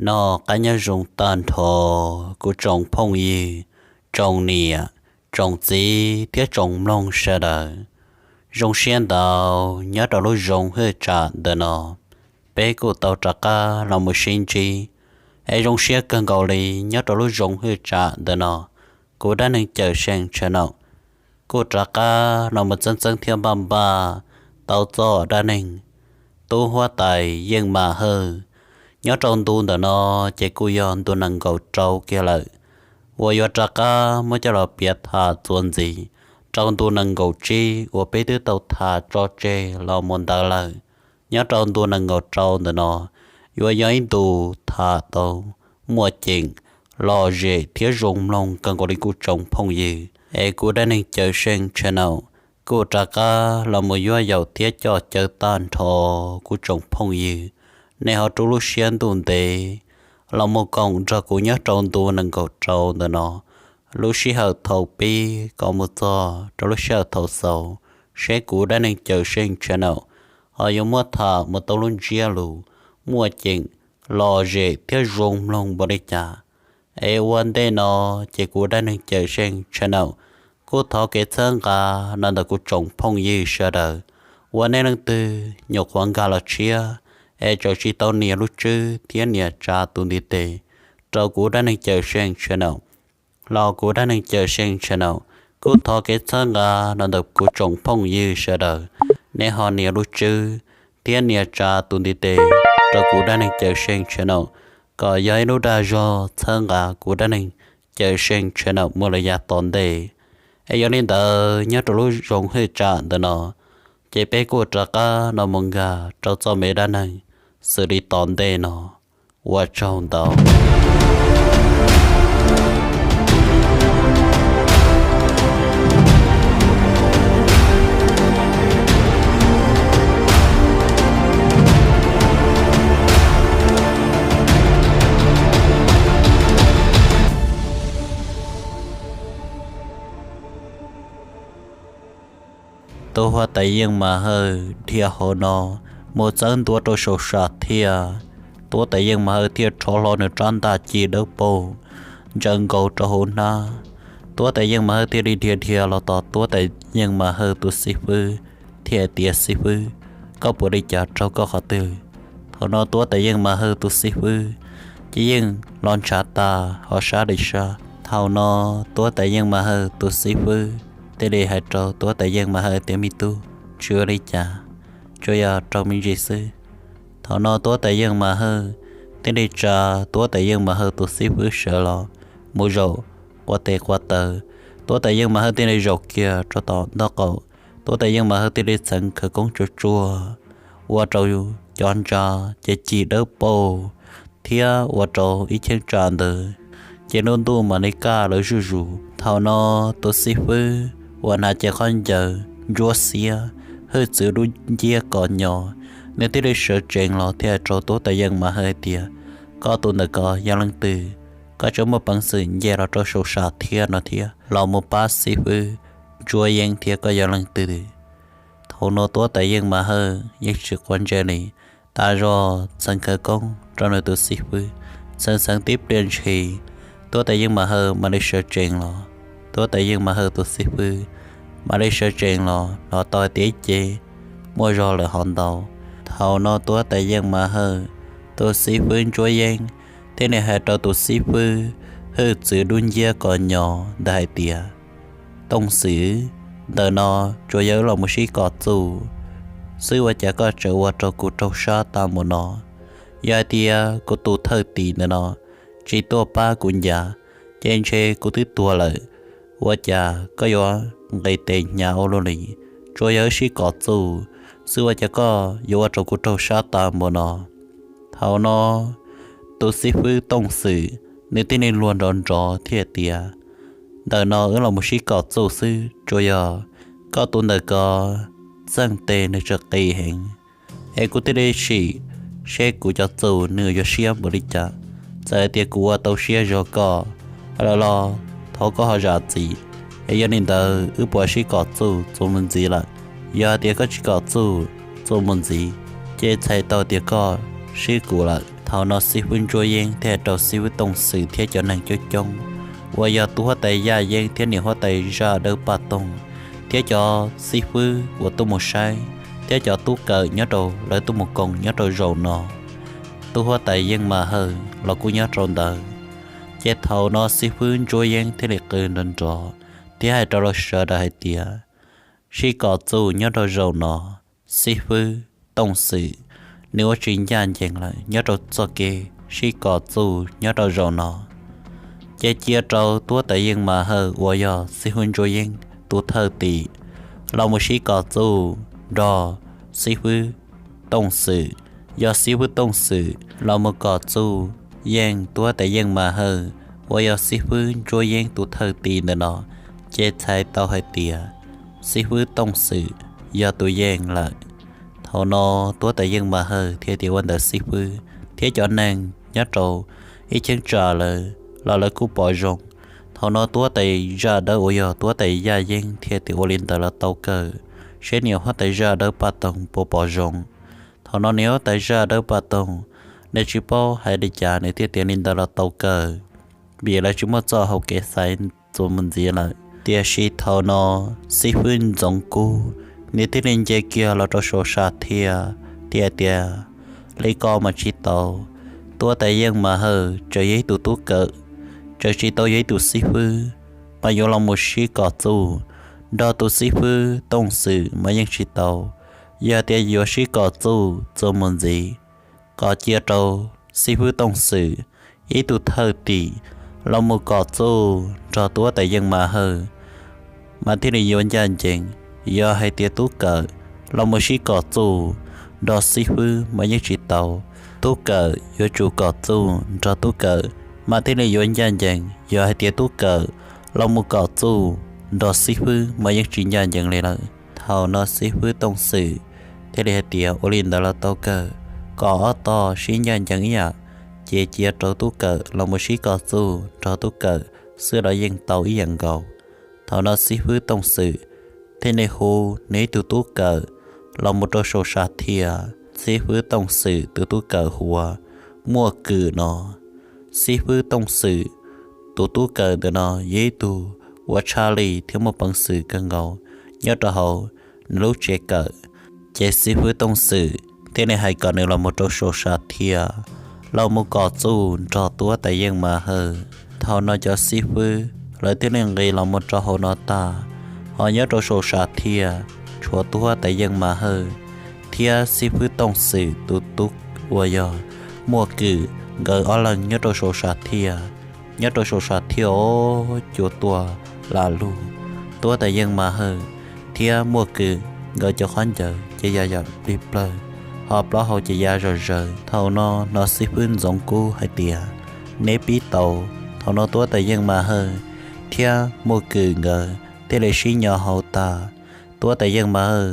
Noj qab nyob zoo tag nrho kuv tsoom phooj ywg, tsoom niam, tsoom txiv thiab tsoom mloog sawv daws. Zoo siab ntau, nyob rau lub zoo hwj tsam ntawm no, peb kuj tau rov qab los mus sib ntsib. Es zoo siab kawg nkaus li, nyob rau lub zoo hwj tsam ntawm no, kuv dab neeg Cawm Seej channel kuj rov qab los mus txeeb txeeb thiab npaj npaj tau txoj dab neeg tub huab tais Yeej Mas Hawj. Nyob rau ntu ntawm no ces kuj yog ntu nees nkaum rau kiag lawm, uas yuav rov qab muab coj los piav tham txuas ntxiv rau ntu nees nkaum tsib uas peb twb tau tham tso tseg los mus ntawd lawm. Nyob rau ntu nees nkaum rau ntawm no yuav yog ib ntu tham tau muaj ceem, lom zem thiab zoo mloog kawg nkaus li kuv tsoom phooj ywg. Es kuv dab neeg Cawm Seej channel kuj rov qab los mus yuav yaum thiab coj caw tag nrho kuv tsoom phooj ywg, nej ho rub lub siab ntuj ntev los mus koom nrog kuv nyob rau ntu nees nkaum rau ntawm no, lub sij hawm thaum pib kom mus txog rau lub sij hawm thaum xaus, seb kuv dab neeg Cawm Seej channel ho yuav muab tham mus tau lub ntsiab lus muaj ceem, lom zem thiab zoo mloog npaum li cas. Es ua ntej no ces kuv dab neeg Cawm Seej channel kuj thov kev txhawb nqa no ntawm kuv tsoom phooj ywg sawv daws, uas nej leej twg nyuam qhuav nkag los tshiab es tseem tsis tau nias lub tswb thiab nias tsa tus ntiv tes rau kuv dab neeg Cawm Seej channel los kuv dab neeg Cawm Seej channel kuj thov kev txhawb nqa no ntawm kuv tsoom phooj ywg sawv daws, nej ho nias lub tswb thiab nias tsa tus ntiv tes rau kuv dab neeg Cawm Seej channel, kom yog ib lub dag zog txhawb nqa kuv dab neeg Cawm Seej channel mus lawm yav tom ntej. Es yog li ntawd nyob rau lub zoo hwj tsam ntawm no, ces peb kuj rov qab no mus nkag rau txoj me dab neeg xws li tom ntej no. Ua tsaug ntau. Tub huab tais Yeej Mas Hawj dhia hauv no mus txawb ntua rau saum sam thiaj. Tub huab tais Yeej Mas Hawj thiaj rho hlo nws rab ntaj ci dawb paug ntsaws nkaus rau hauv hnab. Tub huab tais Yeej Mas Hawj thiaj li dhia dhia los tos tub huab tais Yeej Mas Hawj tus xib fwb thiaj tias, Xib fwb, koj puas li cas, raug koj qhov twg? Thaum no tub huab tais Yeej Mas Hawj tus xib fwb ces yeej los ntshav tas ho sab li sab. Thaum no tub huab tais Yeej Mas Hawj tus xib fwb thiaj li hais rau tub huab tais Yeej Mas Hawj tias, Me tub, tsis ua li cas, tsuas yog raug me ntsis xwb. Thaum no tub huab tais Yeej Mas Hawj thiaj li tsa tub huab tais Yeej Mas Hawj tus xib fwb sawv los mus zaum qua tes qua taw. Tub huab tais Yeej Mas Hawj thiaj li zaum kiag rau tom ntoj qaum. Tub huab tais Yeej Mas Hawj thiaj li txheev khawv koob tsuag tsuag ua rau cov ntsa ces ci dawb paug thiab ua rau ib cheeb tsam ntawd ces lub ntuj mam li kaj lawv zuj zus. Thaum no tus xib fwb uas hnav cev khaub ncaws ntsuab xiab, hwj txwv dub nciab kom nyo, nws thiaj li sawv tsees los thiaj hais rau tub huab tais Yeej Mas Hawj tias, Koj tus ntawm ko yog leej twg? Koj tseem muaj peev xwm nce los rau saum sam thiaj no thiab los mus pab xib fwb Ntsuab Yeeb thiab koj yog leej twg? Thaum no tub huab tais Yeej Mas Hawj yeej tsis quav ntsej li, tas zog txheev khawv koob rau nws tus xib fwb. Txheev txheev tib pliag ntshis, tub huab tais Yeej Mas Hawj mam li sawv tsees los. Tub huab tais Yeej Mas Hawj tus xib fwb mam li sawv tsees los hnov tau hais tias ib ce muaj zog lawm hov ntau. Thaum no tub huab tais Yeej Mas Hawj tus xib fwb Ntsuab Yeeb thiaj li hais rau tus xib fwb hwj txwv dub nciab kom nyo ntawd hais tias, Tooj Xwm, ntawm no tsuas yog wb los mus sib kom txuj xwb, ua cas koj tseem ua rau kuv raug sab tas mus no? Yog hais tias kuv tus thawj tim ntawm no tsis tuaj pab kuv ncav, ces ntshe kuv twb tuag lawm. Ua cas koj yuav nqis tes hnyav ua luaj li? Tsuas yog wb sib kom txuj xwb, ua cas koj yuav ua rau kuv raug sab tas mus no? Thaum no tus xib fwb Tooj Xwm nws thiaj li luag nrov nrov thiab tias, Ntawm no wb los mus sib kom txuj xwb, tsuas yog koj tus ntawm ko txeej tes nws tseem qis heev, es kuv thiaj li sim seb kuv cov txuj nws yuav siab npaum li cas. Txawm hais tias kuv ua tau siab zog koj lawm los thov koj ho zam txim, es yog li ntawd wb puas sib kom txuj txuas mus ntxiv lawm? Yog hais tias koj tsis kom txuj txuas mus ntxiv, ces txhais tau tias koj swb kuv lawm. Thaum no xib fwb Ntsuab Yeeb thiaj hais rau xib fwb Tooj Xwm thiab cov neeg coob coob uas yog tub huab tais Yaj Yeeb thiab niam huab tais Zaj Dawb Paj Toog thiab cov xib fwb uas tuaj mus saib thiab cov tub kawm nyob rau lawv tuaj mus koom nyob rau zaum no. Tub huab tais Yeej Mas Hawj los kuj nyob rau ntawd. Ces thaum no xib fwb Ntsuab Yeeb thiaj li qw nrov nrov thiab hais rau lawv sawv daws hais tias, sib kom txuj nyob rau zaum no, xib fwb Tooj Xwm nws ua tsis ncaj ncees lawm nyob rau txoj kev sib kom txuj nyob rau zaum no. Ces cia rau tub huab tais Yeej Mas Hawj uas yog xib fwb Ntsuab Yeeb tus thawj tim los mus sib kom txuj nrog xib fwb Tooj Xwm. Yog xib fwb Tooj Xwm los mus kom txuj yeej tub huab tais Yeej Mas Hawj uas yog xib fwb Ntsuab Yeeb tus thawj tim ntawm no, ces txhais tau hais tias xib fwb Tooj Xwm yog tus yeej lawm. Thaum no tub huab tais Yeej Mas Hawj thiaj tias ua ntawd xib fwb thiab cov neeg nyob rau ib cheeb tsam lawv los lawv kuj pom zoo. Thaum no tub huab tais Zaj Dawb uas yog tub huab tais Yaj Yeeb thiaj tias ua li ntawd los tau kawg, seb niam huab tais Zaj Dawb Paj Toog puas pom zoo. Thaum no niam huab tais Zaj Dawb Paj Toog nws tsis paub hais li cas nws thiaj tias li ntawd los tau kawg, vim lawv tsis muaj txoj hau kev xaiv txuas mus ntxiv lawm. Tiam sis thaum no xib fwb Ntxoov Kub nws thiaj li nce kiag los rau saum sam thiaj, thiaj tias, li ko mas tsis tau, tub huab tais Yeej Mas Hawj tseem yog ib tug tub kawm, tseem tsis tau yog ib tug xib fwb, mas yuav los mus sib kom txuj nrog tus xib fwb Tooj Xwm mas yeej tsis tau. Yog tias yuav sib kom txuj txuas mus ntxiv, kom cia rau xib fwb Tooj Xwm ib tug thawj tim los mus kom txuj nrog tub huab tais Yeej Mas Hawj mas thiaj li yuav ncaj ncees. Yog hais tias tub kawm los mus sib kom txuj nrog xib fwb mas yeej tsis tau. Tub kawm yuav tsum kom txuj nrog tub kawm mas thiaj li yuav ncaj ncees. Yog hais tias tub kawm los mus kom txuj nrog xib fwb mas yeej tsis ncaj ncees li lawm. Thaum no xib fwb Tooj Xwm thiaj li hais tias ua li ntawd los tau kawg, kom ob tog sib ncaj ncees ib yam, ces cia rau tub kawm los mus sib kom txuj nrog tub kawm xwb los yeej tau ib yam nkaus. Thaum no xib fwb Tooj Xwm thiaj li hu nws ib tug tub kawm los mus rau saum sam thiaj. Xib fwb Tooj Xwm tus tub kawm hu ua Muaj Kwm no. Xib fwb Tooj Xwm tus tub kawm ntawm no yog ib tug uas tshaj lij thiab muaj peev xwm kawg nkaus nyob rau hauv nws lub tsev kawm. Ces xib fwb Tooj Xwm thiaj li hais kom nws los mus rau saum sam thiaj, los mus kom txuj nrog tub huab tais Yeej Mas Hawj. Thaum no cov xib fwb lawv thiaj li nqis los mus rau hauv no tag, ho nyob rau saum sam thiaj tshuav tub huab tais Yeej Mas Hawj thiab xib fwb Tooj Xwm tus tub uas yog Muaj Kwm nkawd ob leeg nyob rau saum sam thiaj. Nyob rau saum sam thiaj os, cua tuaj lam lug, tub huab tais Yeej Mas Hawj thiab Muaj Kwm nkawd cov khaub ncaws ces ya yam plig plawg, ho plaub hau ces ya zom zaws. Thaum no hnov xib fwb Ntxoov Kub hais tias, neb pib tau. Thaum no tub huab tais Yeej Mas Hawj thiab Muaj Kwm nkawd thiaj li sib nyo hau tag. Tub huab tais Yeej Mas Hawj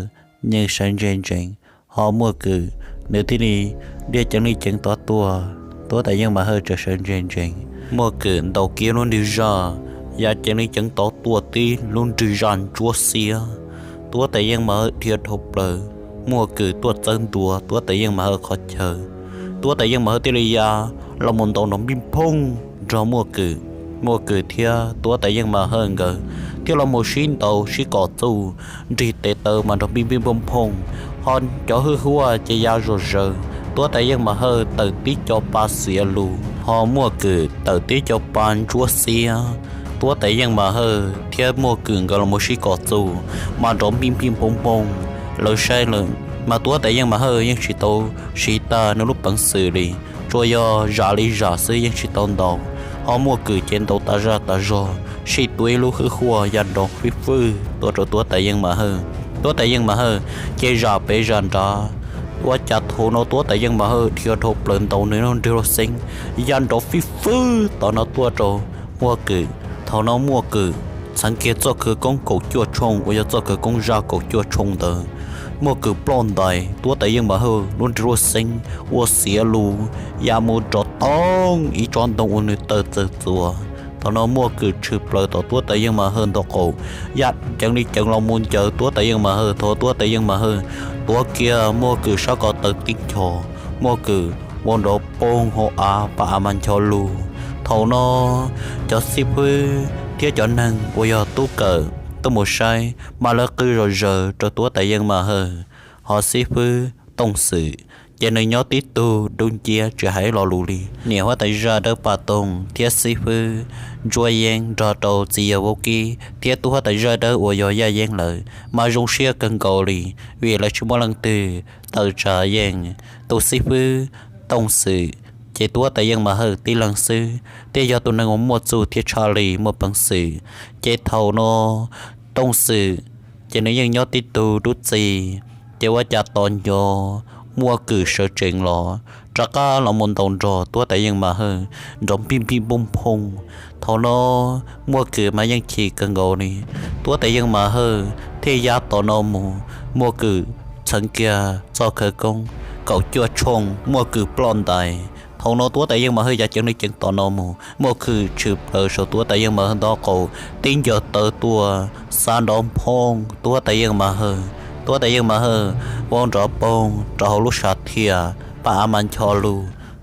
nws sawv ntse ntsees, ho Muaj Kwm nws thiaj li liaj ceev li ceev tod tuaj. Tub huab tais Yeej Mas Hawj tseem sawv ntse ntsees, Muaj Kwm ntaus kiag lub nrig zaj ya ceev li ceev tod tuaj tib lub nrig zaj ntsuab xiab. Tub huab tais Yeej Mas Hawj dhia dhau plaws, Muaj Kwm tuaj txawb ntua tub huab tais Yeej Mas Hawj qhov chaw. Tub huab tais Yeej Mas Hawj thiaj li ya los mus ntaus nrov npij nphooj nrog Muaj Kwm. Muaj Kwm thiab tub huab tais Yeej Mas Hawj nkawd thiaj los mus sib ntaus sib kom txuj, nrig tes taw mas nrov npij npij nphooj nphooj, ho cov hwj huaj ces ya zom zaws. Tub huab tais Yeej Mas Hawj tawm tib co pa xiav lus, ho Muaj Kwm tawm tib co pa ntsuab xiab. Tub huab tais Yeej Mas Hawj thiab Muaj Kwm nkawd los mus sib kom txuj mas nrov npij npij nphooj nphooj. Lawv saib lawm mas tub huab tais Yeej Mas Hawj yeej tsis tau siv tag nws lub peev xwm li, tsuas yog zam li zam xwb yeej tsis tau ntaus. Ho Muaj Kwm ces ntaus tas zaj tas zog, sij tuav ib lub hwj huaj ya nrov fij fwj tuaj rau tub huab tais Yeej Mas Hawj. Tub huab tais Yeej Mas Hawj ces zam pem zam nrad. Ua cas thaum no tub huab tais Yeej Mas Hawj dhia dhau plaws ntaus nws lub nrig lub xeeb ya nrov fij fwj tom no tuaj rau Muaj Kwm. Thaum no Muaj Kwm txheev kiag txoj khawv koob kaum cuaj tshooj uas yog txoj khawv koob zaj kaum cuaj tshooj ntawd. Muaj Kwm ploj ntais tub huab tais Yeej Mas Hawj lub nrig lub xeeb ua xiav lus ya mus rov toog ib tsob ntoo ua nws tawg txawg txuas. Thaum no Muaj Kwm tshwm plaws tom tub huab tais Yeej Mas Hawj nraub qaum, ya ceev li ceev los mus ncaws tub huab tais Yeej Mas Hawj. Thaum tub huab tais Yeej Mas Hawj tuav kiag Muaj Kwm sab ko taw tib nchos, Muaj Kwm vau nrov poog hauv av, pab av mas ncho lug. Thaum no cov xib fwb thiab cov neeg uas yog tub kawm tuaj mus saib mas lawv qw zom zaws rau Tuab Tais Yeej Mas Hawj, ho xib fwb Tooj Xwm ces nws nyob tib tug dub nciab tsis hais lo lus li. Niam huab tais zaj Dawb Paj Toog thiab xib fwb Ntsuab Yeeb nrog rau txiv yawg Vaub Kib thiab tub huab tais zaj Dawb uas yog Yaj Yeeb lawv mas zoo siab kawg nkaus li, vim lawv tsis muaj leej twg tawm tsam yeej. Tus xib fwb Tooj Xwm ces Tuab Tais Yeej Mas Hawj tib leeg xwb, thiaj yog tus neeg uas muaj txuj thiab tshaj li muaj peev xwm. Ces thaum no Tooj Xwm ces nws yeej nyob tib tug dub txi, ces ua cas tos nco Muaj Kws sawv tsees los rov qab los mus ntaus nrog Tuab Tais Yeej Mas Hawj nrov npij npij npoj nphooj. Thaum no Muaj Kws mas yeej chim kawg nkaus li. Tuab Tais Yeej Mas Hawj thiaj ya tom no mus, Muaj Kws txheev kiag txoj khawv koob kaum cuaj tshooj, Muaj Kws ploj ntais. Thaum no Tuab Tais Yeej Mas Hawj ya ceev li ceev tom no mus, Muaj Kws tshwm plaws saum Tuab Tais Yeej Mas Hawj ntaub qaum, tib ncaws taw tuaj xa nrov nphooj Tuab Tais Yeej Mas Hawj. Tuab Tais Yeej Mas Hawj vau nrov poog rau hauv lub sam thiaj, pab av mas ncho lug.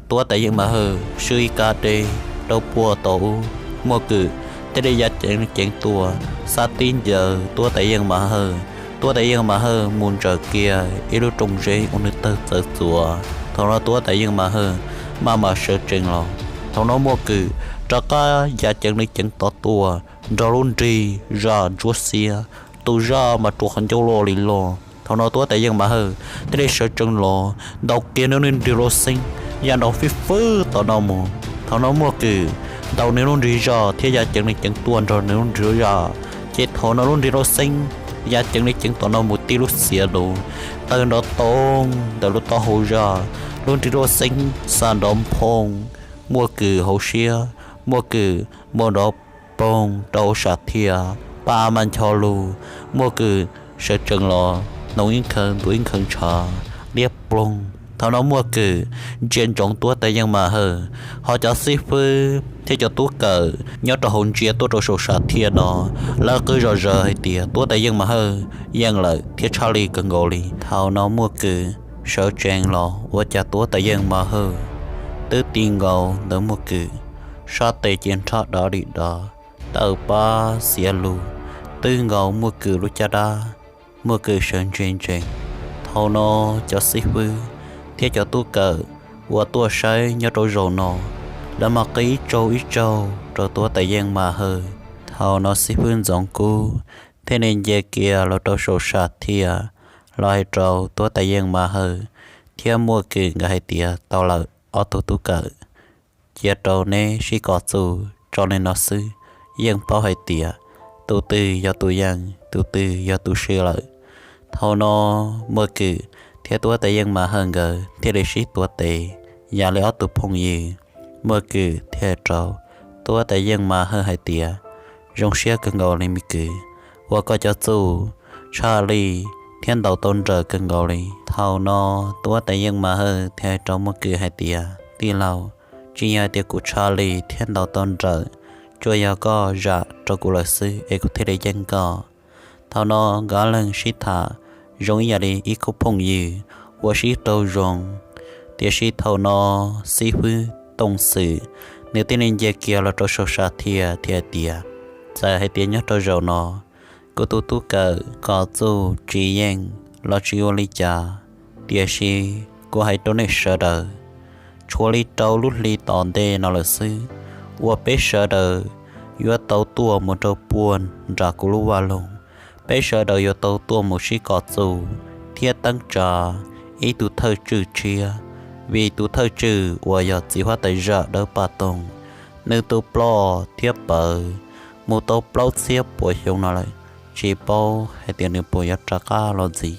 Tuab Tais Yeej Mas Hawj swb ib kab deb rau puag tom ub, Muaj Kws thiaj li ya ceev li ceev tuaj xa tib ncaws Tuab Tais Yeej Mas Hawj. Tuab Tais Yeej Mas Hawj mus ntsaws kiag ib lub rooj zeb ua nws tawg txawv txuas. Thaum no Tuab Tais Yeej Mas Hawj maj mam sawv tsees los. Thaum no Muaj Kws rov qab ya ceev li ceev tod tuaj nrog lub nrig zaj ntsuab xiab, tus zaj mas rua qhov ncauj loj li loj. Thaum no Tuab Tais Yeej Mas Hawj thiaj li sawv tsees los ntaus kiag nws lub nrig loj xeeb ya nrov fij fwb tom no mus. Thaum no Muaj Kws ntaus nws lub nrig zaj thiab ya ceev li ceev tuaj nrog nws lub nrig zaj, ces thaum no lub nrig loj xeeb ya ceev li ceev tom no mus tib lub xiav lug, tawg nrov toog ntawm lub taub hau zaj, lub nrig loj xeeb xa nrov nphooj Muaj Kws hauv siab. Muaj Kws vau nrov poog rau hauv sam thiaj, pab av mas ncho lug. Muaj Kws sawv tsees los, hnoos ib nkhaws ntuav ib nkhaws ntshav, liab ploog. Thaum no Muaj Kws ntsia ntsoov Tuab Tais Yeej Mas Hawj, ho cov xib fwb thiab cov tub kawm nyob rau hauv ntsia tuaj rau saum sam thiaj no, lawv qw zom zaws hais tias Tuab Tais Yeej Mas Hawj yeej lawm thiab tshaj li kawg nkaus li. Thaum no Muaj Kws sawv tsees los ua cas Tuab Tais Yeej Mas Hawj twb ti nkaus ntawm Muaj Kws, sab tes ces nrhab dav li dav, tawm pab xiav lug twb nkaus Muaj Kws lub caj dab. Muaj Kws sawv ntsees ntsees. Thaum no cov xib fwb thiab cov tub kawm uas tuaj saib nyob rau zaum no, lawv mas qw ib tsaug ib tsaug rau Tuab Tais Yeej Mas Hawj. Thaum no xib fwb Ntxoov Kub thiaj li nce kiag los rau saum sam thiaj los hais rau Tuab Tais Yeej Mas Hawj thiab Muaj Kws nkawd hais tias tau lawm ob tug tub kawm, cia rau neb sib kom txuj tso li no xwb, yeej paub hais tias tus twg yog tus yeej tus twg yog tus swm lawm. Thaum no Muaj Kws thiab Tuab Tais Yeej Mas Hawj nkawd thiaj li sib tuav tes yam li ob tug phooj ywg. Muaj Kws thiaj rau Tuab Tais Yeej Mas Hawj hais tias, zoo siab kawg nkaus li me kwv, uas koj cov txuj tshaj li thiab ntaus tau nrawm kawg nkaus li. Thaum no Tuab Tais Yeej Mas Hawj thiaj hais rau Muaj Kws hais tias, tij laug, tsis yog hais tias kuv tshaj li thiab ntaus tau nrawm, tsuas yog koj zam rau kuv lawm xwb es kuv thiaj li yeej koj. Thaum no nkawd leeg sib tham zoo ib yam li ib khub phooj ywg uas sib raug zoo. Tiam sis thaum no xib fwb Tooj Xwm nws thiaj li nce kiag los rau saum sam thiaj thiab hais tias, txawm hais tias nyob rau zaum no kuv tus tub kawm kom txuj tsis yeej los tsis ua li cas, tiam sis kuv hais rau nej sawv daws, tshuav li rau lub hli tom ntej no lawm xwb uas peb sawv daws yuav tau tuaj mus rau puag nram kuv lub vaj loog. Peb sawv daws yuav tau tuaj mus sib kom txuj thiab teeb tsa ib tug thawj tswj tshiab, vim tus thawj tswj uas yog txiv huab tais zaj Dawb Paj Toog, nws tus ploj thiab pawv mus tau plaub txhiab puas xyoo no lawm, tsis paub hais tias nws puas yuav rov qab los ntxiv.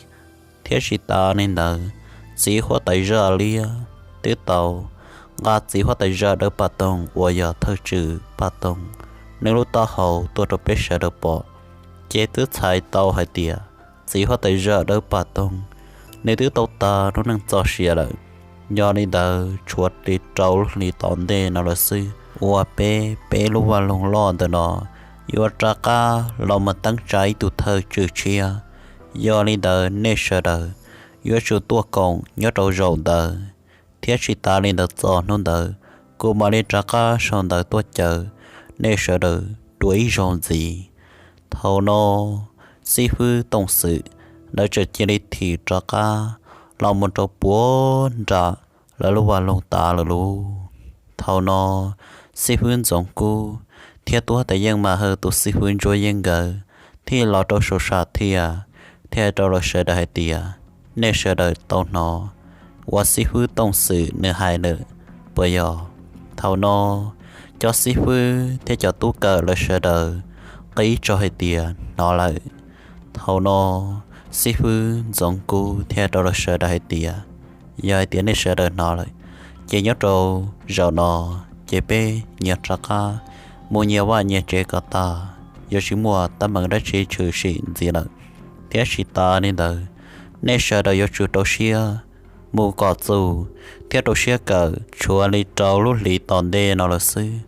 Thiab tsis tas li ntawd, txiv huab tais zaj Liab twb tau nqa txiv huab tais zaj Dawb Paj Toog uas yog thawj tswj Paj Toog nws lub taub hau tuaj rau peb sawv daws pom, ces twb txhais tau hais tias txiv huab tais zaj Dawb Paj Toog nws twb tau tag lub neej txoj sia lawm. Yog li ntawd tshuav li rau lub hli tom ntej no lawm xwb uas peb, peb lub vaj loog loj ntawm no yuav rov qab los mus teeb tsa ib tug thawj tswj tshiab. Yog li ntawd nej sawv daws yuav tsum tuaj koom nyob rau zaum ntawd, Thiab tsis tas li ntawd txog hnub ntawd, kuv mam li rov qab sau ntawv tuaj caw nej sawv daws dua ib zaug ntxiv. Thaum no xib fwb Tooj Xwm lawv txawm cia li thim rov qab los mus rau puag nram lawv lub vaj loog tas lawm lauj. Thaum no xib fwb Ntxoov Kub thiab tub huab tais Yeej Mas Hawj tus xib fwb Ntsuab Yeeb nkawd thiaj los rau saum sam thiaj, thiaj hais rau lawv sawv daws hais tias, nej sawv daws tau hnov uas xib fwb Tooj Xwm nws hais lawm puas yog? Thaum no cov xib fwb thiab cov tub kawm lawv sawv daws qib tso hais tias hnov lawm. Thaum no xib fwb Ntxoov Kub thiaj hais rau lawv sawv daws hais tias, yog hais tias nej sawv daws hnov lawm, ces nyob rau zaum no ces peb nyias rov qab mus nyias vaj nyias tsev kom tas, yuav tsis muaj teeb meem dab tsi tshwm sim ntxiv lawm. Thiab tsis tas li ntawd, nej sawv daws yuav tsum rau siab mus kom txus thiab rau siab kawm, tshuav li rau lub hlis tom ntej no lawm xwb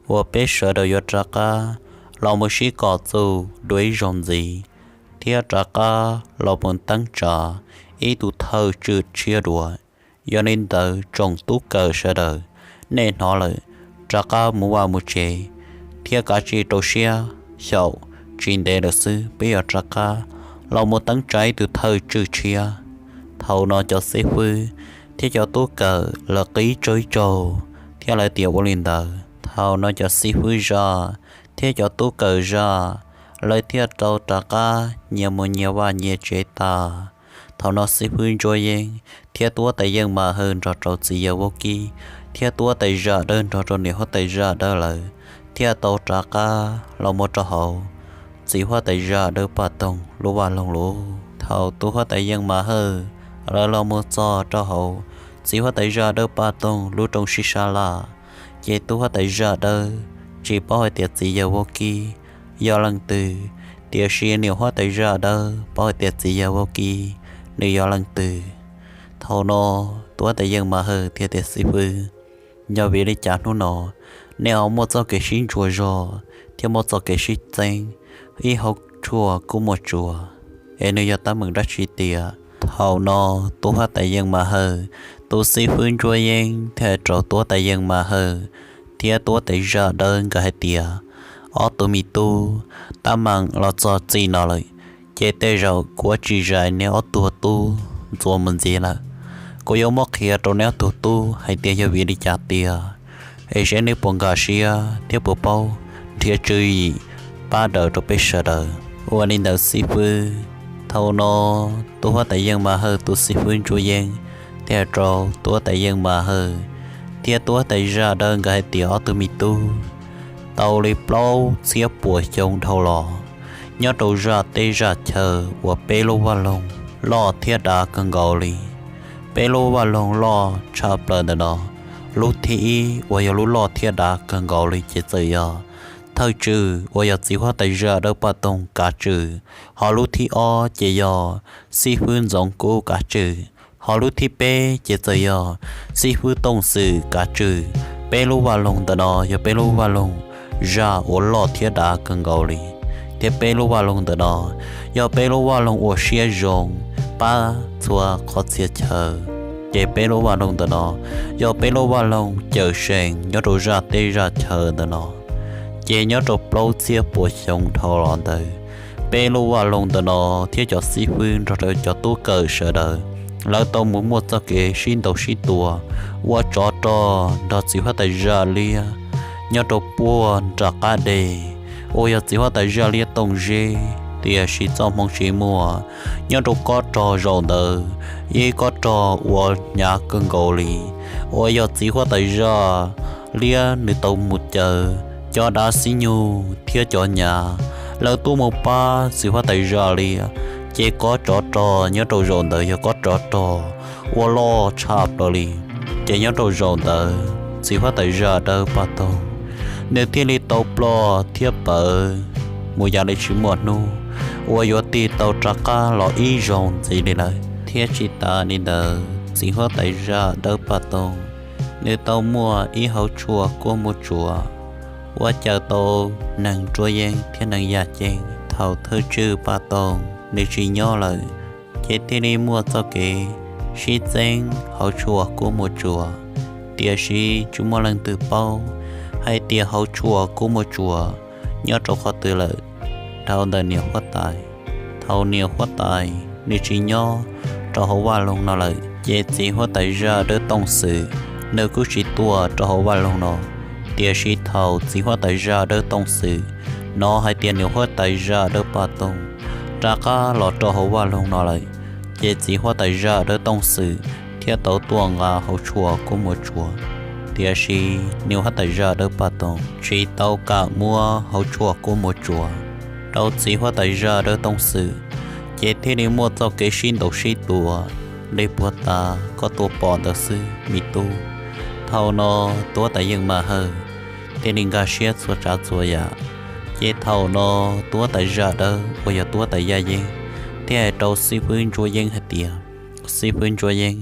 uas peb sawv daws yuav rov qab los mus sib kom txus dua ib zaug ntxiv, thiab rov qab los mus teeb tsa ib tug thawj tswm tshiab dua. Yog li ntawd tsoom tub kawm sawv daws, nej hnov lawm, rov qab mus vaj mus tsev thiab kav tsij rau siab, xyaum tsis ntev lawm xwb peb yuav rov qab los mus teeb tsa ib tug thawj tswm tshiab. Thaum no cov xib fwb thiab cov tub kawm lawv qib tso ib tsaug thiab lawv tias ua li ntawd. Thaum no cov xib fwb zaj thiab cov tub kawm zaj lawv thiaj tau rov qab nyias mus nyias vaj nyias tsev tas. Thaum no xib fwb Ntsuab Yeeb thiab tub huab tais Yeej Mas Hawj nrog rau txiv yawg Vaub Kib thiab tub huab tais Zaj Dawb nrog rau niam huab tais Zaj Dawb lawv thiaj tau rov qab los mus rau hauv txiv huab tais Zaj Dawb Paj Toog lub vaj loog lauj. Thaum tub huab tais Yeej Mas Hawj lawv los mus txog rau hauv txiv huab tais Zaj Dawb Paj Toog lub rooj sib sab laj, ces tub huab tais Zaj Dawb tsis paub hais tias txiv yawg Vaub Kib yog leej twg, tiam sis niam huab tais Zaj Dawb paub hais tias txiv yawg Vaub Kib nws yog leej twg. Thaum no tub huab tais Yeej Mas Hawj thiaj tias, xib fwb, yog vim li cas hnub no nej ho muaj txoj kev sib ntsuas zog thiab muaj txoj kev sib txeeb, ib hauv tshuaj kuj muaj tsuas, es nws yog teeb meem dab tsi tiag? Thaum no tub huab tais Yeej Mas Hawj tus xib fwb Ntsuab Yeeb thiaj hais rau tub huab tais Yeej Mas Hawj thiab tub huab tais Zaj Dawb nkawd hais tias, ob tug me tub, tab meeg los txog txij no lawm, ces tej zaum kuv yuav tsis zais neb ob tug tub ntxuav mus ntxiv lawm. Kuv yuav muab qhia rau neb ob tug tub hais tias yog vim li cas tiag, es seb neb puas nkag siab thiab puas paub nrhiav tswv yim pab daws rau peb sawv daws. Ua li ntawd xib fwb. Thaum no tub huab tais Yeej Mas Hawj tus xib fwb Ntsuab Yeeb thiaj hais rau tub huab tais Yeej Mas Hawj thiab tub huab tais Zaj Dawb nkawd hais tias, ob tug me tub, tau li plaub txhiab puas xyoo dhau los, nyob rau zaj teb zaj chaw uas peb lub vaj loog loj thiab dav kawg nkaus li. Peb lub vaj loog loj tshaj plaws ntawm no, lub thib ib uas yog lub loj thiab dav kawg nkaus li ces txawm yog thawj tswm uas yog txiv huab tais Zaj Dawb Paj Toog kav tswm, ho lub thib ob ces yog xib fwb Ntxoov Kub kav tswm, ho lub thib peb ces txawm yog xib fwb Tooj Xwm kav tswm. Peb lub vaj loog ntawm no yog peb lub vaj loog zaj uas loj thiab dav kawg nkaus li, thiab peb lub vaj loog ntawm no yog peb lub vaj loog uas siab zoo pab txhua qhov txhia chaw. Ces peb lub vaj loog ntawm no yog peb lub vaj loog cawm seem nyob rau zaj teb zaj chaw ntawm no. Ces nyob rau plaub txhiab puas xyoo dhau los ntawd, peb lub vaj loog ntawm no thiab cov xib fwb nrog rau cov tub kawm sawv daws, lawv tau mus muaj txoj kev sib ntaus sib tua ua tsov rog nrog txiv huab tais Zaj Liab nyob rau puag nram qab deg uas yog txiv huab tais Zaj Liab Tooj Zeb. Tiam sis txoj hmoov tsis muaj, nyob rau kob rog zaum ntawd, ib kob rog uas hnyav kawg nkaus li, uas yog txiv huab tais Zaj Liab nws tau mus caw cov dav xib nyug thiab cov nyav, lawv tuaj mus pab txiv huab tais Zaj Liab. Ces kob tsov rog nyob rau zaum ntawd yog kob tsov rog uas loj tshaj plaws li. Ces nyob rau zaum ntawd txiv huab tais Zaj Dawb Paj Toog nws thiaj li tau ploj thiab pawv mus yav li tsis muaj hnub uas yuav tig tau rov qab los ib zaug ntxiv li lawm. Thiab tsis tas li ntawd txiv huab tais Zaj Dawb Paj Toog nws tau muaj ib hauv tshuaj kuj muaj tsuas uas cawm tau neeg Ntsuab Yeeb thiab neeg Yaj Ceeb. Thaum thawj tswm Paj Toog nws tsis nyob lawm, ces thiaj li muaj txoj kev sib txeeb hauv tshuaj kub muag tsuas. Tiam sis tsis muaj leej twg paub hais tias hauv tshuaj kub muag tsuas nyob rau qhov twg lawm. Dhau ntawm niam huab tais, thaum niam huab tais nws tsis nyob rau hauv vaj loog no lawm, ces txiv huab tais zaj dawb tooj xwm nws kuj tsis tuaj rau hauv vaj loog no. Tiam sis thaum txiv huab tais zaj dawb tooj xwm hnov hais tias niam huab tais zaj dawb paj toog rov qab los rau hauv vaj loog no lawm, ces txiv huab tais zaj dawb tooj xwm thiaj tau tuaj nqa hauv tshuaj kub muag tsuas. Tiam sis niam huab tais zaj dawb paj toog tsis tau kam muab hauv tshuaj kub muag tsuas rau txiv huab tais zaj dawb tooj xwm, ces thiaj li muaj txoj kev sib ntaus sib tua li puag ta koj tuaj pom ntawd xwb me tub. Thaum no tub huab tais yeej mas hawj thiaj li nkag siab txhua tsav txhua yam. Ces thaum no tub huab tais zaj dawb uas yog tub huab tais yaj yeeb thiaj hais rau xib fwb ntsuab yeeb hais tias, xib fwb ntsuab yeeb,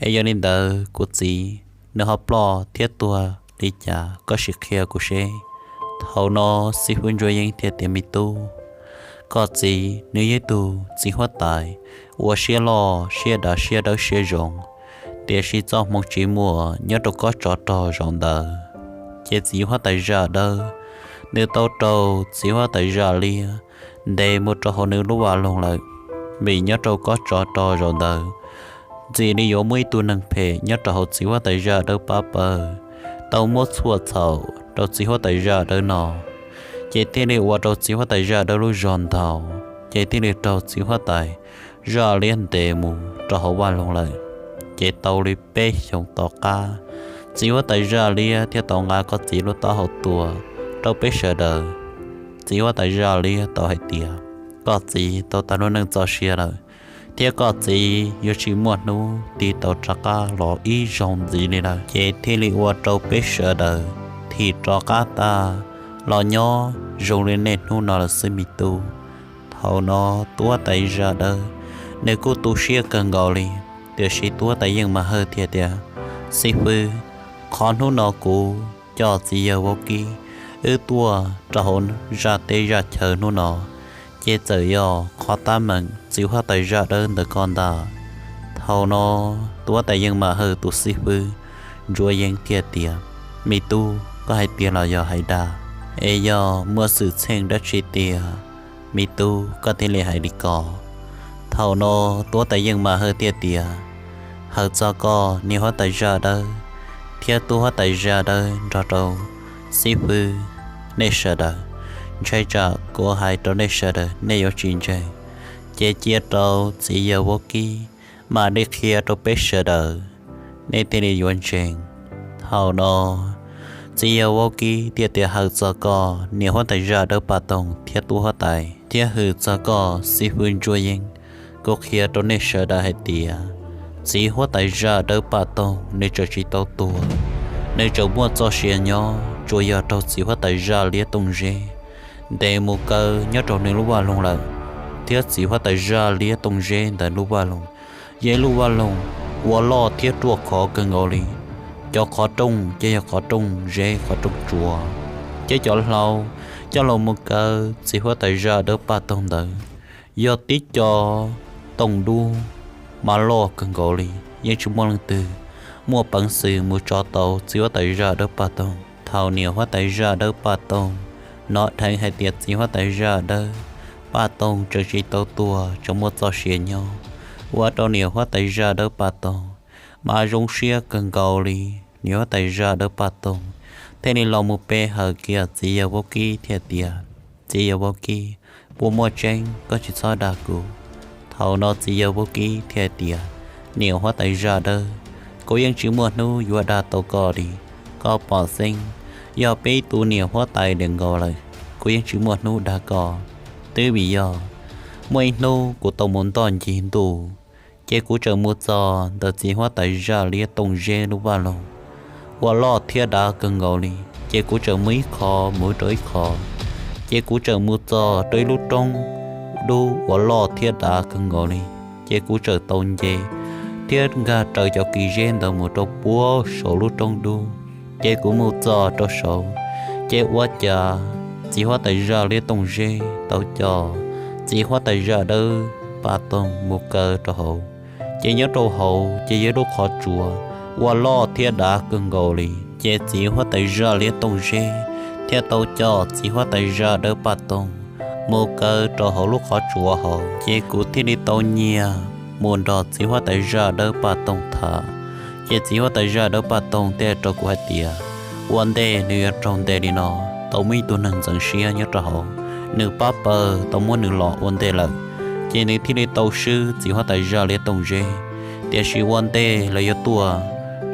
es yog li ntawd kuv txiv nws ho ploj thiab tuag li cas koj sim qhia kuv seb. Thaum no xib fwb ntsuab yeeb thiaj tias, me tub, koj txiv nws yog ib tug txiv huab tais uas siab loj siab dav siab dawb siab zoo, tiam sis txoj hmoo tsis muaj nyob rau kob tsov rog zaum ntawd, ces txiv huab tais zaj dawb nws tau raug txiv huab tais zaj liab ntes mus rau hauv nws lub vaj loog lawm. Vim nyob rau kob tsov rog zaum ntawd ntxim li yuav muaj ib tug neeg phem nyob rau hauv txiv huab tais zaj dawb pab pawg tau muab txhuam txhaum rau txiv huab tais zaj dawb no, ces thiaj li ua rau txiv huab tais zaj dawb lub zog ntaug, ces thiaj li raug txiv huab tais zaj liab ntes mus rau hauv vaj loog lawm. Ces tau li peb xyoos tom qab, txiv huab tais zaj liab thiaj tau nqa koj txiv lub taub hau tua rau peb sawv daws. Txiv huab tais zaj liab tau hais tias, koj txiv tau tas lub neej txoj sia lawm, thiab koj txiv yuav tsis muaj hnub tig tau rov qab los ib zaug ntxiv li lawm, ces thiaj li ua rau peb sawv daws thim rov qab tag los nyob zoo li nej hnub no lawm xwb me tub. Thaum no tub huab tais zaj dawb nws kuj tu siab kawg nkaus li, tiam sis tub huab tais yeej mas hawj thiaj tias, xib fwb, qhov hnub no kuv coj txiv yawg vaub kib wb tuaj rau hauv zaj teb zaj chaw hnub no, ces txawm yog qhov tab meeg txiv huab tais zaj dawb ntawm koj ntag. Thaum no tub huab tais yeej mas hawj tus xib fwb ntsuab yeeb thiaj tias, me tub, koj hais tiag los yog hais dag, es yog muaj xwm txheej dab tsi tiag, me tub, koj thiaj li hais li ko? Thaum no tub huab tais yeej mas hawj thiaj tias, hawm txog koj niam huab tais zaj dawb thiab tub huab tais zaj dawb nrog rau xib fwb, nej sawv daws, ntshai tsam kuv hais rau nej sawv daws nej yuav tsis ntseeg, ces cia rau txiv yawg vaub kib mam li qhia rau peb sawv daws, nej thiaj li yuav ntseeg. Thaum no txiv yawg vaub kib thiaj tias, hawm txog koj niam huab tais zaj dawb paj toog thiab tub huab tais thiab hwm txog koj xib fwb ntsuab yeeb, kuv qhia rau nej sawv daws hais tias txiv huab tais zaj dawb paj toog nws tseem tsis tau tuag, nws tseem muaj txoj sia nyob tsuas yog raug txiv huab tais zaj liab tooj zeb ntes mus kaw nyob rau nws lub vaj loog lawm, thiab txiv huab tais zaj liab tooj zeb ntawd lub vaj loog yog ib lub vaj loog uas loj thiab ruaj khov kawg nkaus li. Cov qhov rooj ces yog qhov rooj zeb qhov rooj tsuas, thiab cov hlau coj los mus kaw txiv huab tais zaj dawb paj toog ntawd yog tib co tooj dub mas loj kawg nkaus li, yeej tsis muaj leej twg muaj peev xwm mus tsov tau txiv huab tais zaj dawb paj toog. Thaum niam huab tais zaj dawb paj toog hnov dheev hais tias txiv huab tais zaj dawb paj toog tseem tsis tau tuag, tseem muaj txoj sia nyob, ua rau niam huab tais zaj dawb paj toog mas zoo siab kawg nkaus li. Niam huab tais zaj dawb paj toog thiaj li los mus pe hawm kiag txiv yawg vaub kib thiaj tias, txiv yawg vaub kib, puas muaj tseeb, koj tsis txhob dag kuv. Thaum no txiv yawg vaub kib thiaj tias, niam huab tais zaj dawb, kuv yeej tsis muaj hnub yuav dag tau koj li. Koj pom xeeb, yog peb tus niam huab tais diam nkaus lawm, kuv yeej tsis muaj hnub dag koj. Twb vim yog muaj ib hnub kuv tau mus ntoj ncig ntuj, ces kuv tseem mus txog ntawm txiv huab tais zaj liab tooj zeb lub vaj loog uas loj thiab dav kawg nkaus li, ces kuv tseem mus ib qho mus rau ib qho, ces kuv tseem mus txog rau ib lub roob dub uas loj thiab dav kawg nkaus li, ces kuv tseem tau nce thiab nkag raws cov kis zeb ntawd mus rau puag saum lub roob dub, ces kuv mus txog rau saud, ces ua cas txiv huab tais zaj liab tooj zeb tau coj txiv huab tais zaj dawb paj toog mus kaw rau hauv, Ces nyob rau hauv ces yog ib lub qhov tsua uas loj thiab dav kawg nkaus li. Ces txiv huab tais zaj liab tooj zeb thiaj tau coj txiv huab tais zaj dawb paj toog mus kaw rau hauv lub qhov tsua hauv. Ces kuv thiaj li tau nyiag mus nrog txiv huab tais zaj dawb paj toog tham. Ces txiv huab tais zaj dawb paj toog thiaj rau kuv hais tias, ua ntej nws yuav raug ntes li no, tau muaj ib tug neeg ntxeev siab nyob rau hauv, nws pab pawg tau muab nws los ua ntej lawm. Ces nws thiaj li tau swb txiv huab tais zaj liab tooj zeb. Tiam sis ua ntej lawv yuav tuaj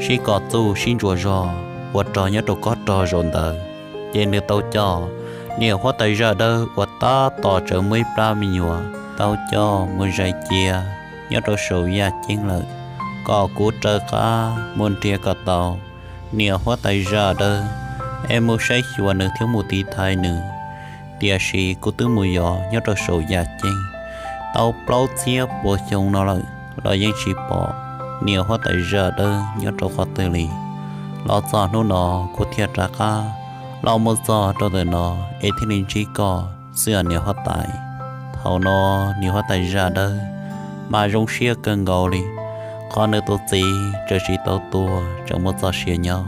sib kom txuj sib ntsuas zog ua rog nyob rau kob rog zaum ntawd, ces nws tau coj niam huab tais zaj dawb uas tab tom tsawv muaj ib plab me nyuam tau coj mus zais cia nyob rau saum yaj ceeb lawm, kom kuv raws qab mus nrhiav kom tau niam huab tais zaj dawb es mus saib xyuas nws thiab mus tiv thaiv nws. Tiam sis kuv twb mus yos nyob rau saum yaj ceeb tau plaub txhiab puas xyoo no lawm los yeej tsis pom niam huab tais zaj dawb nyob rau qhov twg li. Los txog hnub no kuv thiaj rov qab los mus txog rau ntawm no es thiaj li ntsib koj xwb niam huab tais. Thaum no niam huab tais zaj dawb mas zoo siab kawg nkaus li, qhov nws tus txiv tseem tsis tau tuag tseem muaj txoj sia nyob.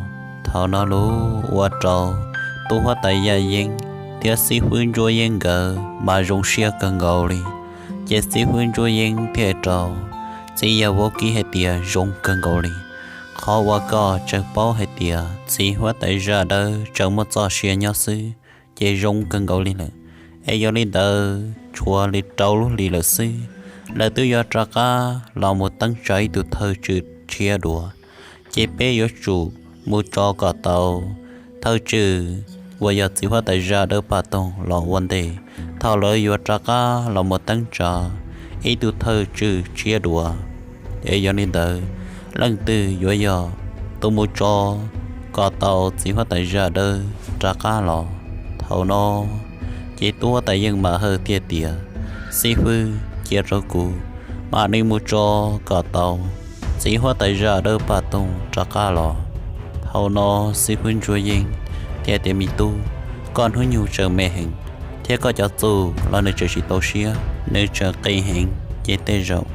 Thaum no lub ua rau tub huab tais yaj yeeb thiab xib fwb ntsuab yeeb nkawd mas zoo siab kawg nkaus li. Ces xib fwb ntsuab yeeb thiaj rau txiv yawg vaub kib hais tias, zoo kawg nkaus li, qhov uas koj tseem paub hais tias txiv huab tais zaj dawb tseem muaj txoj sia nyob xwb ces zoo kawg nkaus li lawm. Es yog li ntawd tshuav li rau lub hlis lawm xwb, lawv twb yuav rov qab los mus teeb tsa ib tug thawj tswj tshiab dua. Ces peb yuav tsum mus tso kom tau thawj tswj uas yog txiv huab tais zaj dawb paj toog los ua ntej, thaum lawv yuav rov qab los mus teeb tsa ib tug thawj tswj tshiab dua. Es yog li ntawd, leej twg yuav yog tus mus tso kom tau txiv huab tais zaj dawb rov qab los? Thaum no ces tub huab tais yeej mas hawj thiaj tias, xib fwb, cia rau kuv mam li mus tso kom tau txiv huab tais zaj dawb paj toog rov qab los. Thaum no xib fwb ntsuab yeeb thiaj tias, me tub, koj hnub nyoog tseem me heev, thiab koj cov txuj los nws tseem tsis tau siab, nws tseem qis heev, ces tej zaum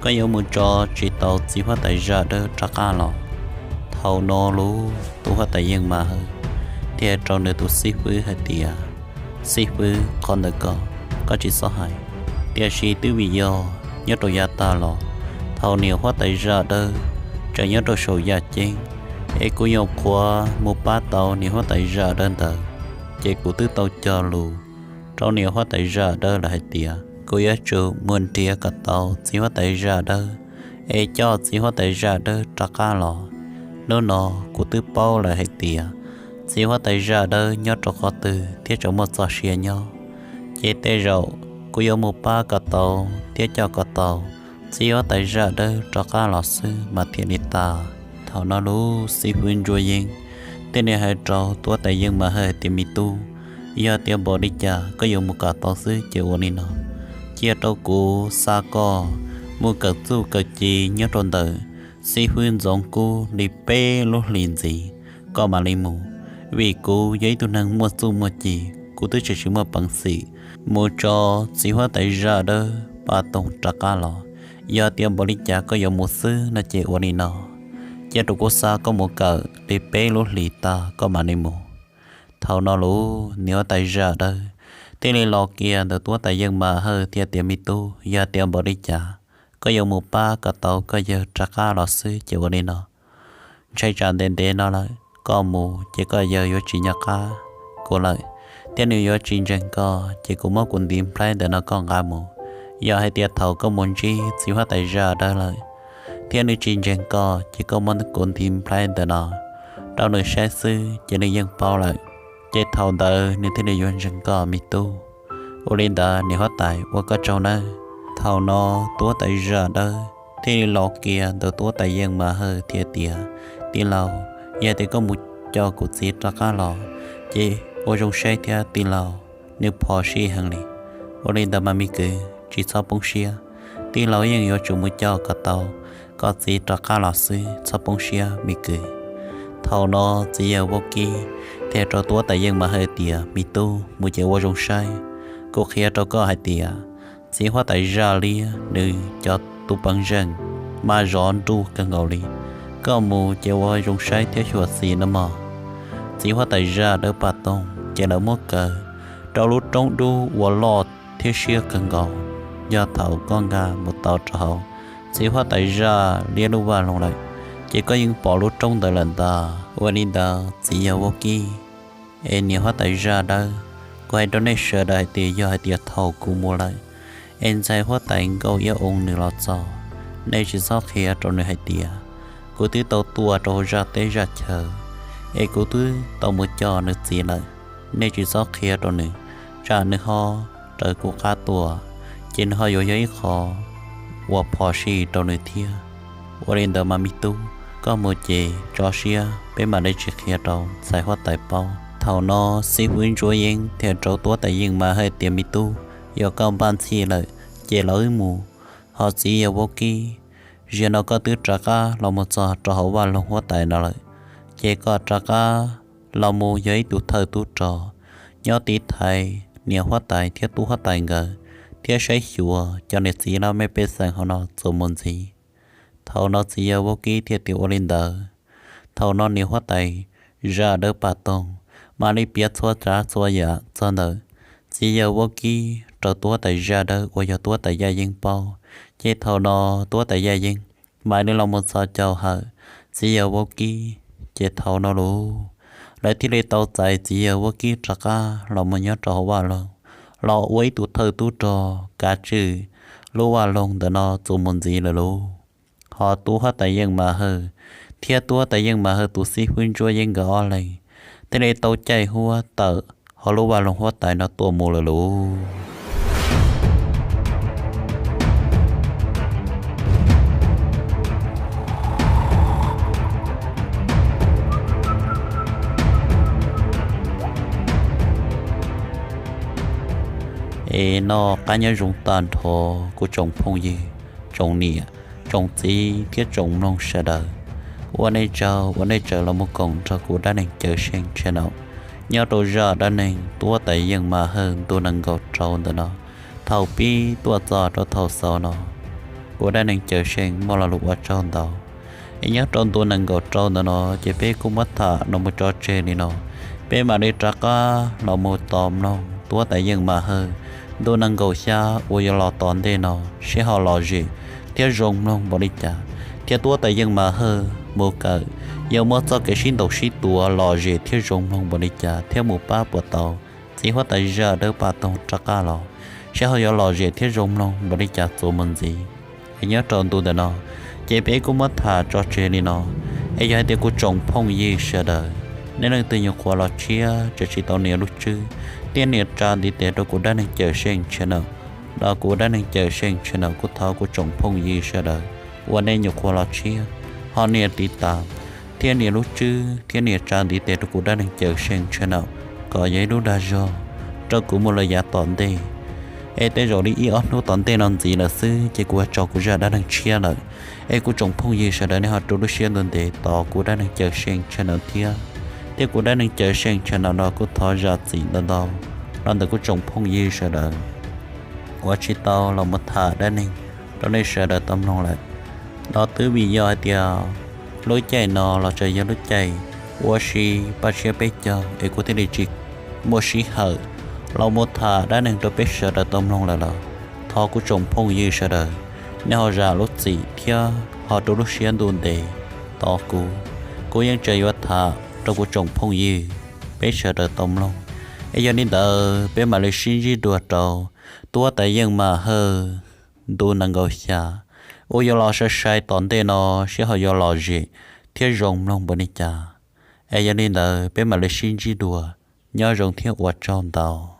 koj yuav mus tso tsis tau txiv huab tais zaj dawb rov qab los. Thaum no lub tub huab tais yeej mas hawj thiaj rau nws tus xib fwb hais tias, xib fwb, qhov ntawd ko koj tsis txhob hais. Tiam sis twb vim yog nyob rau yav tag los, thaum niam huab tais zaj dawb tseem nyob rau saum yaj ceeb, es kuv nyuam qhuav mus pab tau niam huab tais zaj dawb ntawd, ces kuv twb tau cog lus rau niam huab tais zaj dawb lawm hais tias kuv yuav tsum mus nrhiav kom tau txiv huab tais zaj dawb es coj txiv huab tais zaj dawb rov qab los. Hnub no kuv twb paub lawm hais tias txiv huab tais zaj dawb nyob rau qhov twg thiab tseem muaj txoj sia nyob, ces tej zaum kuv yuav mus pab kom tau thiab coj kom tau txiv huab tais zaj dawb rov qab los xwb mas thiaj li tas. Thaum no lub xib fwb ntsuab yeeb thiaj li hais rau tub huab tais yeej mas hawj tias, me tub, yog tias npaum li cas koj yuav mus kom tau xwb ces ua li no, cia rau kuv xa koj mus kawm txuj kawm ci nyob rau ntawm xib fwb ntxoov kub li peb lub hlis ntxiv koj mam li mus, vim kuv yog ib tug neeg muaj txuj muaj ci, kuv twb tseem tsis muaj peev xwm mus tso txiv huab tais zaj dawb paj toog rov qab los. Yog tias npaum li cas koj yuav mus xwb no ces ua li no, cia rau kuv xa koj mus kawm li peb lub hlis tag koj mam li mus. Thaum no lub niam huab tais zaj dawb thiaj li los kiag ntawm tub huab tais yeej mas hawj thiaj tias, me tub, yog tias npaum li cas koj yuav mus pab kom tau koj yawg rov qab los xwb ces ua li no, ntshai tsam ntev ntev no lawm koj mus ces koj yawg yuav tsis nco qab kuv lawm, thiab nws yuav tsis ntseeg koj, ces kuv muab kuv ntiv nplhaib ntawm no koj nqa mus. Yog hais tias thaum koj mus ntsib txiv huab tais zaj dawb lawm thiab nws tsis ntseeg koj, ces koj muab kuv ntiv nplhaib ntawm no rau nws saib xwb ces nws yeej paub lawm, ces thaum ntawd nws thiaj li yuav ntseeg koj me tub. Ua li ntawd niam huab tais ua koj tsaug nawb. Thaum no tub huab tais zaj dawb thiaj li los kiag ntawm tub huab tais yeej mas hawj thiaj tias, tij laug, yog tias koj mus coj kuv txiv rov qab los ces ua zoo saib thiab tij laug, nws phom sij heev li. Ua li ntawd mas me kwv tsis txhob poob siab, tij laug yeej yuav tsum mus coj kom tau koj txiv rov qab los xwb, txhob poob siab me kwv. Thaum no txiv yawg vaub kib thiaj rau tub huab tais yeej mas hawj tias, me tub, mus ces ua zoo saib, kuv qhia rau koj hais tias txiv huab tais zaj liab nws cov tus peev zeej mas zov nruj kawg nkaus li. Koj mus ces ua zoo saib thiab xyuam xim no mog. Txiv huab tais zaj dawb paj toog ces lawv muab kaw rau lub roob dub uas loj thiab siab kawg nkaus. Yog thaum koj nkag mus tau rau hauv txiv huab tais zaj liab lub vaj loog lawm, ces koj yeej pom lub roob ntawd lawm ntag. Ua li ntawd txiv yawg vaub kib, es niam huab tais zaj dawb, kuv hais rau nej sawv daws hais tias yog hais tias thaum kuv mus lawm, es ntxhais huab tais nkauj iab oo nws los txog, nej tsis txhob qhia rau nws hais tias kuv twb tau tuaj rau hauv zaj teb zaj chaw, es kuv twb tau mus coj nws txiv lawm. Nej tsis txhob qhia rau nws, tsam nws ho raws kuv qab tua, ces nws ho yuav yog ib qho uas phom sij rau nws thiab. Ua li ntawd mas me tub, koj mus ces tso siab, peb mam li tsis qhia rau ntxhais huab tais paub. Thaum no xib hwb Ntsuab Yeeb thiaj rau huab tais Yeej Mas Hawj tias me tub, yog koj npaj ntxhi lawm ces los wb mus. Ho txiv yawg vaub kib, zaum no koj twb rov qab los mus txog rau hauv vaj loog huab tais no lawm, ces koj rov qab los mus yog ib tug thawj tub rog nyob tiv thaiv niam huab tais thiab tub huab tais nkawd, thiab saib xyuas cov niam txiv laj mej pej xeem hauv no txuas mus ntxiv. Thaum no txiv yawg vaub kib thiaj tias ua li ntawd. Thaum no niam huab tais zaj dawb paj toog mam li piav txhua tsav txhua yam txog ntawm txiv yawg vaub kib rau tub huab tais zaj dawb uas yog tub huab tais Yaj Yeeb paub. Ces thaum no tub huab tais Yaj Yeeb mam li los mus txhos caug hawm txiv yawg vaub kib. Ces thaum no lawv thiaj li tau txais txiv yawg vaub kib rov qab los mus nyob rau hauv vaj loog, los ua ib tug thawj tub rog kav tswj lub vaj loog ntawm no txuas mus ntxiv lawm lauj. Ho tub huab tais Yeej Mas Hawj thiab tub huab tais Yeej Mas Hawj tus xib hwb Ntsuab Yeeb nkawd ob leeg thiaj li tau caij huab tawm hauv lub vaj loog huab tais no tuaj mus lawm lauj. Es noj qab nyob zoo tag nrho kuv tsoom phooj ywg, tsoom niam, tsoom txiv thiab tsoom mloog sawv daws. Ua nej tsaug uas nej tseem los mus koom nrog kuv Dab Neeg Cawm Seej channel nyob rau zaj dab neeg tub huab tais Yeej Mas Hawj ntu nees nkaum rau ntawm no. Thaum pib tuaj txog rau thaum xaus no, kuv Dab Neeg Cawm Seej muaj lo lus ua tsaug ntau. Es nyob rau ntu nees nkaum rau ntawm no ces peb kuj muab tham los mus tso tseg li no. Peb mam li rov qab los mus tos mloog tub huab tais Yeej Mas Hawj ntu nees nkaum xya uas yuav los tom ntej no seb ho lom zem thiab zoo mloog npaum li cas, thiab tub huab tais Yeej Mas Hawj mus kawm yuav muaj txoj kev sib ntaus sib tua lom zem thiab zoo mloog npaum li cas thiab mus pab puas tau txiv huab tais zaj dawb paj toog rov qab los, seb ho yuav lom zem thiab zoo mloog npaum li cas txuas mus ntxiv. Es nyob rau ntu ntawm no ces peb kuj muab tham tso tseg li no. Es yog hais tias kuv tsoom phooj ywg sawv daws, nej leej twg nyuam qhuav los tshiab tseem tsis tau nias lub tswb thiab nias tsa ntiv tes rau kuv Dab Neeg Cawm Seej channel no, kuv Dab Neeg Cawm Seej channel kuj thov kuv tsoom phooj ywg sawv daws uas nej nyuam qhuav los tshiab ho nias tiv tas thiab nias lub tswb thiab nias tsa ntiv tes rau kuv Dab Neeg Cawm Seej channel kom yog ib lub dag zog rau kuv mus lawm yav tom ntej. Es tej zaum li ib ob hnub tom ntej no ntxiv lawm xwb ces kuv yuav tso kuv zaj dab neeg tshiab lawm. Es kuv tsoom phooj ywg sawv daws nej ho rau lub siab ntuj ntev tos kuv Dab Neeg Cawm Seej channel thiab. Thiab kuv Dab Neeg Cawm Seej channel no kuj thov zam txim ntau ntau los ntawm kuv tsoom phooj ywg sawv daws uas tsis tau los mus tham dab neeg rau nej sawv daws tau mloog lawm. No twb vim yog hais tias lub caij no los tseem yog lub caij ua si paj tshiab peb caug es kuv thiaj li tsis muaj sij hawm los mus tham dab neeg rau peb sawv daws tau mloog lawm los thov kuv tsoom phooj ywg sawv daws nej ho zam lub txim thiab ho rau lub siab ntuj ntev tos kuv. Kuv yeej tseem yuav tham rau kuv tsoom phooj ywg peb sawv daws tau mloog. Es yog li ntawd peb mam li sib ntsib dua rau tub huab tais Yeej Mas Hawj ntu nees nkaum xya uas yuav los sai sai tom ntej no seb ho yuav lom zem thiab zoo mloog npaum li cas. Es yog li ntawd peb mam li sib ntsib dua, nyob zoo thiab ua tsaug ntau.